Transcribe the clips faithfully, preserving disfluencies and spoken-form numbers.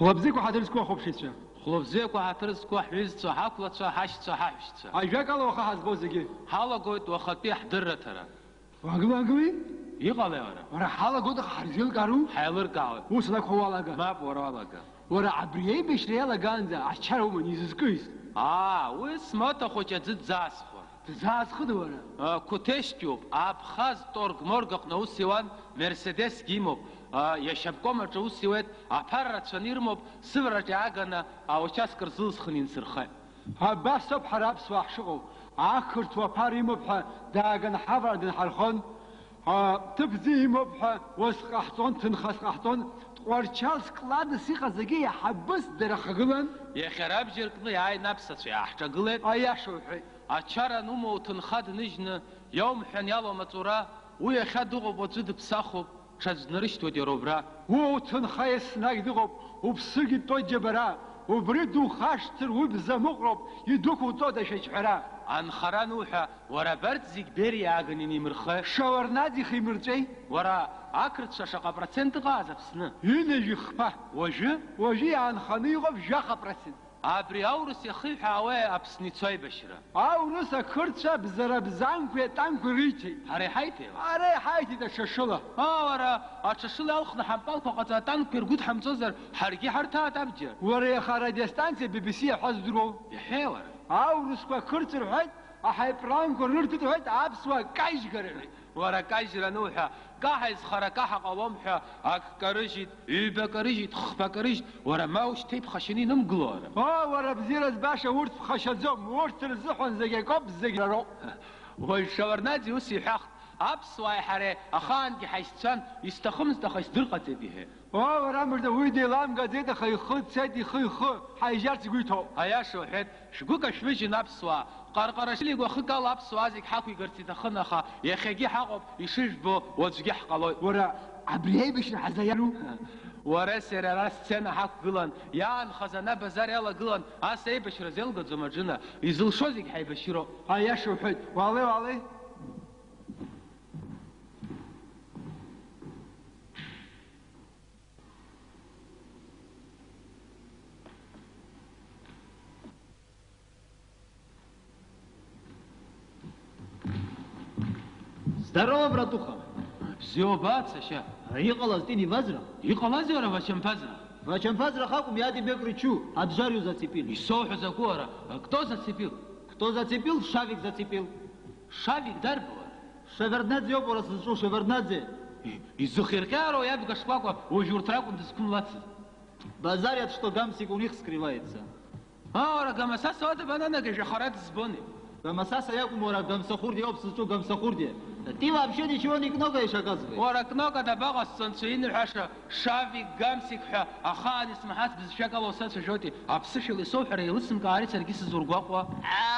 Хәлабзиақәа ҳаҭыр зқәу ахәаԥшыҩцәа. Хәлабзиақәа ҳаҭыр зқәу ҳҩызцәа, ҳақәлацәа, ҳашьцәа, ҳаҳәшьцәа. Ажәакала, уаха ҳазбо зегьы. Ҳалагоит уахатәи ҳдырраҭара. Уаагыл, уаагыли? Иҟалеи уара? Уара, ҳалагоит, аха ҳарзеилкаару? Ҳаилыркаауеит. Ус анакәха, уалага. Мап, уара уалага. Уара, абри аибашьра иалагаанӡа ачара уман изызкыз? Аа, уи смоҭа хәыҷ аӡы дзаасхәа. Дзаазхыда уара? А, Қәҭешьтәиуп, Абхаз торг-морг аҟны аус иуан, Мерседесгьы имоуп, а, иашьа обком аҿы аус иуеит, аԥара рацәаны ирымоуп, сывараҿ иааганы аучасток рзылсхын инсырхеит. Абас ауп ҳара аԥсуаа ҳшыҟоу, ақырҭуа аԥара имоуп ҳәа дааганы ҳавара дынҳархон, а, ҭыԥ бзиа имоуп ҳәа уазҟаҳҵон, ҭынхас ҟаҳҵон, Тҟәарчал складс иҟаз зегьы иаҳабыс дара хагылан. Иахьа рабџьар кны иааины аԥсацәа иааҳҿагылеит. Аиаша уҳәеит. Ачара анумоу уҭынха дныжьны, иаумҳәан иалоу амаҵура, уи иахьа дыҟоуп, уаҵәы дыԥсахуп, ҽаӡә днарышьҭуеит иара убра. Уа уҭынха еснагь дыҟоуп, уԥсыгьы тәоит џьабара, убри духашҭыр уи бзамыҟәроуп, идәықәуҵода шәаџьҳәара? Анхара ануҳәа, уара абарҭ зегь Бериа иааганы инимырхы. Шеварднаӡе ихимырҵәеи? Уара, ақырҭцәа шаҟа процент ыҟааз Аԥсны? Ҩынҩажәи хԥа. Уажәы? Уажәы иаанханы иҟоуп жәаха процент. Абри аурыс иахиҳәаауеи Аԥсны ицо аибашьра? Аурыс ақырҭцәа бзарбзанқәеи атанкқәеи риҭеит. Ҳара иҳаиҭеи? Ҳара иҳаиҭеит аҽа шыла. Аа, уара, аҽа шыла иалхны ҳампалқәа ҟаҵо атанкқәа иргәыдҳамҵозар, ҳаргьы ҳарҭаат абџьар. Уара иаха арадиостанциа Би Би Си иаҳәаз удыруоу? Иаҳәеи, уара? Аурысқәа ақырҭцәа рҳәеит, аҳаирпланқәа рырҭеит рҳәеит, аԥсуаа кажьгара рҳәеит. Уара, акажьра ануҳәа, каҳа изхара каҳа ҟалом ҳәа, акы карыжьит, ҩба карыжьит, хԥа карыжьит, уара, ма ушьҭа иԥхашьаны инымгыло, ара. О, уара, бзиараз баша, урҭ ԥхашьаӡом, урҭ рзыҳәан зегь акоуп, зегь рароуп. Уажә Шеварднаӡе ус иҳәахт, аԥсуааи ҳареи ахаангьы ҳаишьцәан, исҭахымызт, аха исдырҟаҵеит, иҳәеит. О, уара мыжда, уи деиламгаӡеит, аха ихы цеит, ихы, ихы, ҳаижьарц игәы иҭоуп. Аиаша уҳәеит, шәгәы кашәмыжьын аԥсуаа. Ҟарҟарашвили гәахык ала аԥсуаа зегь ҳақәигарц иҭахын, аха иахьагьы ҳаҟоуп, ишыжәбо, уаҵәгьы ҳҟалоит. Уара, абри аибашьра ҳазаиару? Уара сара ара сцена ҳақәгылан, иаанхаз ана базар иалагылан, ас аибашьра зеилгаӡом аџьына, изылшо зегь ҳаибашьыроуп. Аиаша уҳәеит, уаалеи, уаалеи. Здорово, братуха! Бзиоуба, сашьа? Иҟалаз, Тини, вазра? Иҟалазеи, уара, вачампазра? Вачампазра хакәым, я тебе кричу, обжарю зацепили. Исоуҳәо закәу, уара? Кто зацепил? Кто зацепил? Шавик зацепил. Шавик дарбоу? Шеварднаӡе иоуп уара сызҿу, Шеварднаӡе. И-, изыхирҟьароу иабга шкәакәа, уажә урҭ ракәын дызқәымлацыз. Базарят, что Гамсик у них скрывается. А, уара, Гамасаса уа дабананагеи, жәаха ара дызбони? Гамасаса иакәым, уара, Гамсахурдиа иоуп сызҿу, Гамсахурдиа. Ты вообще ничего не кнокаешь, оказывается. Уара, кнока дабаҟасҵо, анцәа иныҳәаша? Шавик, Гамсик ҳәа ахаан исмаҳац бызшәак ала усацәажәоти? Аԥсышәала исоуҳәара еилысымкаари саргьы сызургәаҟуа?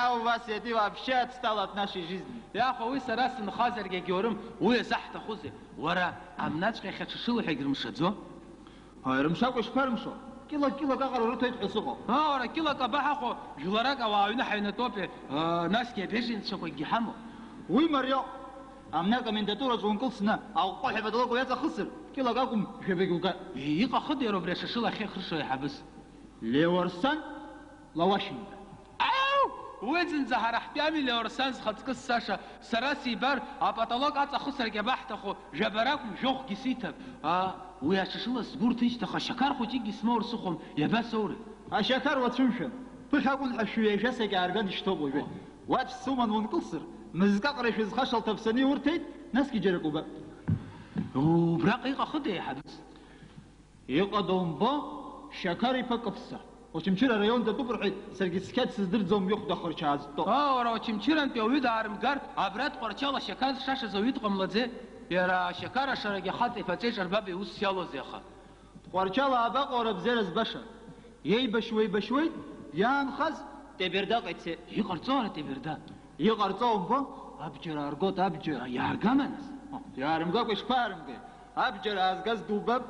Ау, Вася, ты вообще отстал от нашей жизни. Иаха уи сара сынхазаргьы агьоурым, уи иазаҳҭахузеи? Уара, амнаҵәҟьа иахьа ҽа шыла ҳәа егьрымшаӡо? Ҳаи, рымшакәа ишԥарымшо? Килак-килак аҟара рыҭоит ҳәа сыҟоуп. Аа, уара, килак аба ҳахәо, жәларак ауаа аҩны ҳаҩнатәоуп, аа, насгьы абеженцәақәакгьы ҳамоуп. Уи мариоуп. Амни акомендатураҿы ункылсны, аҟәҟәаҳәа апотолок уҩаҵахысыр, килак акәым, жәабагь угап. Иҟахыда иара убри ашышыла ахьеихыршо аиҳабыс? Леуарсан Лауашьынба. Ау! Уи зынӡа ҳара ҳтәи ами Леуарсан зхаҵкы сцаша, сара сибар, апотолок аҵахысрагь абаҳҭаху, жәаба ракәым, жәохәгьы сиҭап. Аа, уи ашышыла сгәы рҭынчт, аха шьақар хәыҷыкгьы смоур сыхәом, иабасоури? Ашьақар уацәымшәан, ԥыхьа акәын ҳәа шәҩеи жәасак иаарган ишьҭоуп уажәы. Уаҵә суман ункылсыр, мызкы аҟара шәызхаша лҭаԥсаны иурҭеит, насгьы џьарак убап. Убраҟа иҟахыда еиҳабыс? Иҟада умбо, Шьақар-иԥа Кыԥса. Очамчыра араион датәуп рҳәеит, саргьы цқьа дсыздырӡом, ихәда хырчаа зтәо. Ыы, уара Очамчырантәи ауаҩы даарымгар, абра Тҟәарчал ашьақар зшашаз ауаҩы дҟамлаӡеи? Иара ашьақар ашарагьы ахаҵа иԥаҵеи ҿарбаби ус иалоузеи аха? Тҟәарчал аабаҟоу ара бзиара збаша? Иеибашьуа еибашьуеит, иаанхаз Тебердаҟа ицеит. Иҟарҵо ара Теберда? Иҟарҵо умбо? Абџьар ааргоит, абџьар. Иааргама нас? Иаарымгакәа ишԥаарымгеи? Абџьар аазгаз дубап,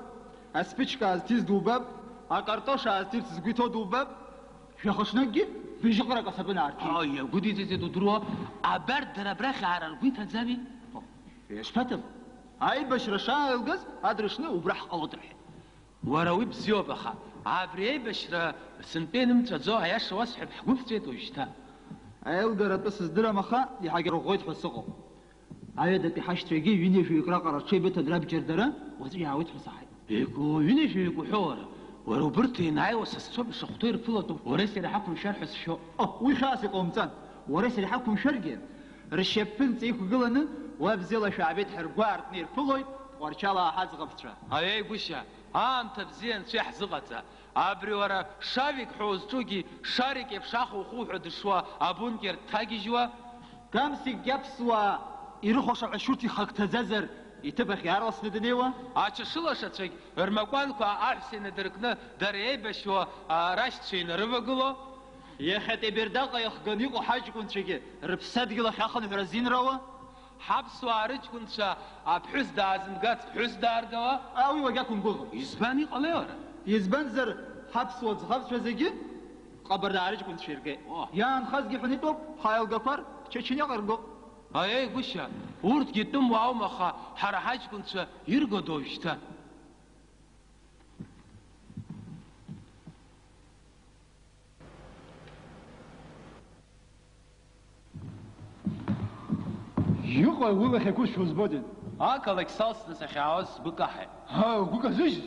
асԥычка аазҭиз дубап, акартош аазҭирц згәы иҭоу дубап. Жәаха ҽнакгьы быжьҟарак асапын аарҭиит. Ааи, иагәыдиҵеит удыруа, абарҭ дара абрахь аара ргәы иҭаӡами? Ишԥаҭам? Аибашьра шааилгаз, адрышны убра ҳҟалоит рҳәеит. Уара уи бзиоуп, аха Абри аибашьра сынтәа инымҵәаӡо, аиаша уасҳәап, ҳгәы ԥҵәеит уажәшьҭа. Аилгаратәы сыздырам, аха иҳагьарӷәӷәоит ҳәа сыҟоуп. Аҩадатәи ҳашьцәагьы ҩынҩажәаҩык раҟара рҽеибыҭан рабџьар дара, уаҵәы иаауеит ҳәа саҳаит. Егоу, ҩынҩажәаҩык уҳәо уара? Уара убырҭ ианааиуа са сцоуп ишахәҭоу ирԥылатәуп, уара сара иҳақәымшәар ҳәа сшәо. О, уи хьаас иҟоумҵан. Уара сара иҳақәымшәаргьы, ршьапԥынҵа иқәгыланы, уа бзиала шәаабеит ҳәа ргәы аартны ирԥылоит Тҟәарчалаа ҳаӡӷабцәа. Аиеи, гәышьа, аамҭа бзиа анцәа иаҳзыҟаҵа. Абри уара Шавик ҳәа узҿугьы, Шарик еиԥш аха ухуҳәа дышуа абункер дҭагьежьуа? Камсикгьы аԥсуаа ирыхәаша ҳәа шьурҭ ихагҭаӡазар, иҭыԥахь иаарласны данеиуа? Ачашылашацәагь рмакәанқәа аҳәса инадыркны, дара еибашьуа арашьцәа инарывагыло? Иахьатәи Бердаҟа иахганы иҟоу ҳаҷкәынцәагьы рыԥсадгьыл ахь ахынҳәра азинрауа? Ҳаԥсуаа рыҷкәынцәа аԥҳәыс даазымгац ԥҳәыс дааргауа? А, уи уагьақәымгәыӷын. Избан иҟалеи уара? Избанзар, ҳаԥсуа ӡӷабцәа зегьы Ҟабардаа рыҷкәынцәа иргеит. О. Иаанхазгьы ҳәаны итәоуп, ҳаилгақәар Чечениаҟа иргоуп. Аиеи, гәышьа, урҭгьы тәымуааума, аха ҳара ҳаҷкәынцәа иргода уажәшьҭа? Иҟои уи лахьагәышьоу збодеи? Ақалақь салсны сахьаауаз сгәы каҳаит. Ҳа, угәы казыжьыз?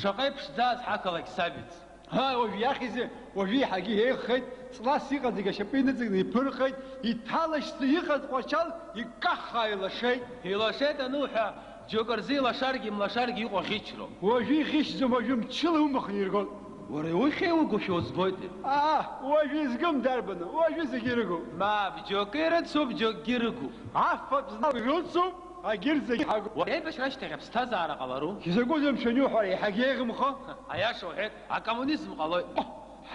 Шаҟа иԥшӡаз ҳақалақь сабиц! Ҳа, уажә иахьзи, уажәы еиҳагьы еиӷьхеит, ҵлас иҟаз зегь ашьапы иныҵакны иԥырҟеит, иҭалашьцо иҟаз Тҟәарчал икаххаа илашеит. Илашеит ануҳәа, џьоукы рзы илашаргьы имлашаргьы иҟоу ӷьычроуп. Уажәы иӷьычӡом, уажәы мчыла иумхны иргоит. Уара иухьеи угәышәо узбоит. Аа, уажәы изгым дарбану, уажәы зегьы ирыгуп. Мап, џьоукы ирыцуп, џьоукгьы ирыгуп. Афатә зну ирыцуп, агьырҭ зегьы ҳагуп. Уара аибашьра ашьҭахь аԥсҭазаара ҟалару? Изакәызеи мшәан иуҳәара, еиҳагьы еиӷьымхо? Аиаша уҳәеит, акоммунизм ҟалоит.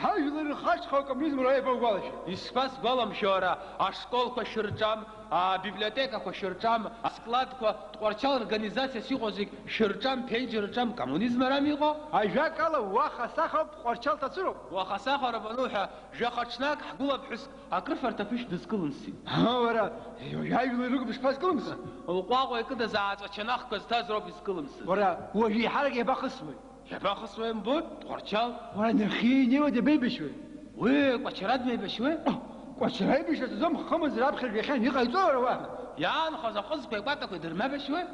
Ҳажәлар рхаҿхо акоммунизм уара иабаугәалашәеи? Ишԥасгәаламшәо ара, ашколқәа шьырҿам, абиблиотекақәа шьырҿам, аскладқәа, Тҟәарчал организациас иҟоу зегь шьырҿам, ԥенџьыр рҿам, коммунизм арами иҟоу? Ажәакала, уаха сахоуп, Тҟәарчал ҭацәыроуп. Уаха сахароуп ануҳәа, жәаха ҽнак ҳгәылаԥҳәыск акрыфарҭа ԥышә дызкылымсит. Ҳа, уара, уажәы ажәлар рыгәыԥ шԥазкылымсыз? Лҟәаҟәа икыдыз ааҵәа чанахқәа зҭаз роуп изкылымсыз. Уара, уажәы еиҳарак иабахысуеи? Иабахысуеи, мбои, Тҟәарчал? Уара, нахьхьи инеиуа дабеибашьуеи? Уи Кәачара дмеибашьуеи? О, Кәачара аибашьра аҵаӡом, хымз раԥхьа жәахьан иҟаиҵои уара уаҳа? Иаанхоз аҟызқәеи акәатақәеи дырмеибашьуеи?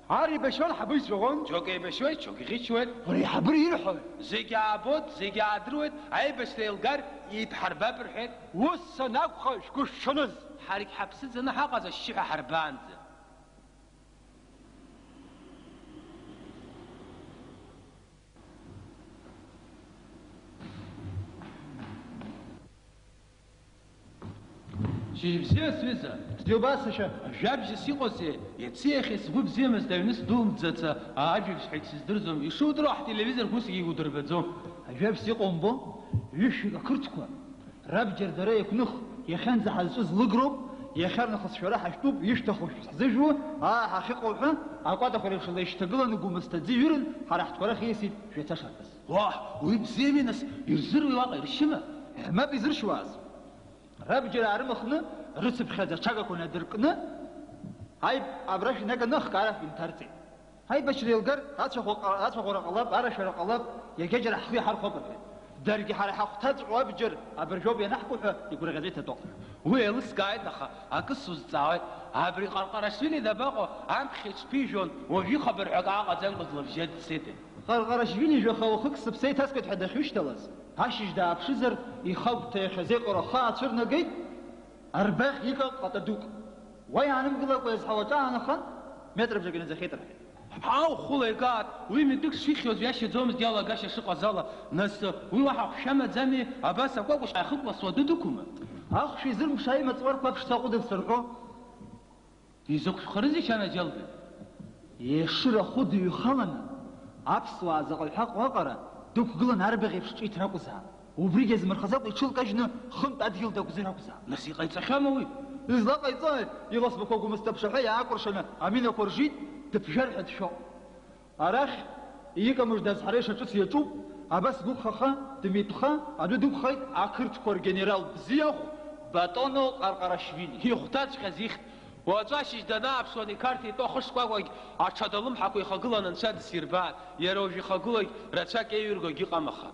Ар еибашьуан, ҳабы ицәаӷәон. Џьоук еибашьуеит, џьоук иӷьычуеит. Уара, иҳабыра ирҳәои? Зегь аабоит, зегь аадыруеит, аибашьра еилгар, еиҭҳарбап рҳәеит. Ус санакәха, шәгәышҽаныз! Ҳаргь ҳаԥсыӡаны ҳаҟаз ашьшьыҳәа ҳарбаанӡа. Шьыжьбзиа, сҩыза! Сбилба, сашьа! Жәабжьыс иҟоузеи, иаци иахьеи сгәы бзиамызт, аҩны сдәылымҵӡаца, ажәабжь ҳәагь сыздырӡом, ишудыруа ҳтелевизорқәа усгьы иудырбаӡом. Ажәабжьс иҟоу умбо, ҩышәҩык ақырҭқәа, рабџьар дара еиқәных, иахьанӡа ҳазҿыз лыгроуп, иахьарнахыс шәара ҳашәтәуп, ишәҭаху шәҳзыжәуа, аа, ҳахьыҟоу ҳәа, акәатақәа реиԥш леишьҭагыланы гәымсҭа аӡы иҩырын, ҳара ҳтәқәа рахь ииасит шәацәашарҭас. Уа, уи бзиами, нас, ирзыруеи уаҟа иршьыма? Мап изыршьуаз. Рабџьар аарымхны, рыцыԥхьаӡа аҽагақәа надыркны, аиб-, абра шәнаганы ахкаара шәынҭарҵеит. Аибашьра еилгар, ацәаӷәаҟа-, ацәаӷәара ҟалап, арашәара ҟалап, иагьаџьара ҳхы иҳархәап рҳәеит. Даргьы ҳара ҳахәҭаҵәҟьоу абџьар абыржәоуп ианаҳку ҳәа игәырӷьаҵәа иҭатәоуп. Уи еилыскааит, аха акы сузҵаауеит. Абри Ҟарҟарашвили дабаҟоу? Амԥхьа иҽԥижәон, уажә ихабар ҳәа акы ааҟаӡамкәа длыбжьеит, дцеит. Ҟарҟарашвили жәаха уахык сыԥсы еиҭаскуеит ҳәа дахьышьҭалаз, ашьыжь дааԥшызар, ихагәҭа иахьазеиҟароу ахы аацәырнагеит, арбаӷь ика ҟата дук. Уа иаанымгылакәа иазҳауа аҿаанахан, метрбжак инаӡахьеит рҳәеит. Ҳау, хәыла икаат, уи митәык шихьуаз ҩашьаӡомызт иалагашьа шыҟаз ала, нас, уи уаҳа хәшәы амаӡами, абас акәакәшь аахыкәласуа адәы дықәума? Ахәшә изырмша имаҵ уарқәа аԥшӡа аҟәыдырц рҳәо. Изакә шәхарызеи, шьанаџьалбеит? Ешыра хәы дыҩхаланы, аԥсуаа заҟаҩ ҳәа аҟара дықәгылан арбаӷь еиԥш ҿиҭра акәзаап. Убригь азмырхаӡакәа иҽылкажьны хынтә адгьыл дагәзыр акәзаап. Нас иҟаиҵахьоума уи? Излаҟаиҵои? Иласбақәа гәымсҭа ԥшаҳәа иаакәыршаны аминақәа ржит, дыԥжәар ҳәа дшәоуп. Арахь икамыжда азҳара ишаҿыц иаҿуп, абас гәықәхаха, дмитәха, адәы дықәхеит ақырҭқәа ргенерал бзиахә Батоно Ҟарҟарашвили. Ихәҭаҵәҟьаз ихьт. Уаҵәы ашьыжь данааԥшуан, иқарҭ итәоу ахышкәакәагь аҽада лымҳақәа ихагылан анцәа дсирбааит. Иара уажә ихагылоугь рацәак еиҩыргогь ыҟам аха.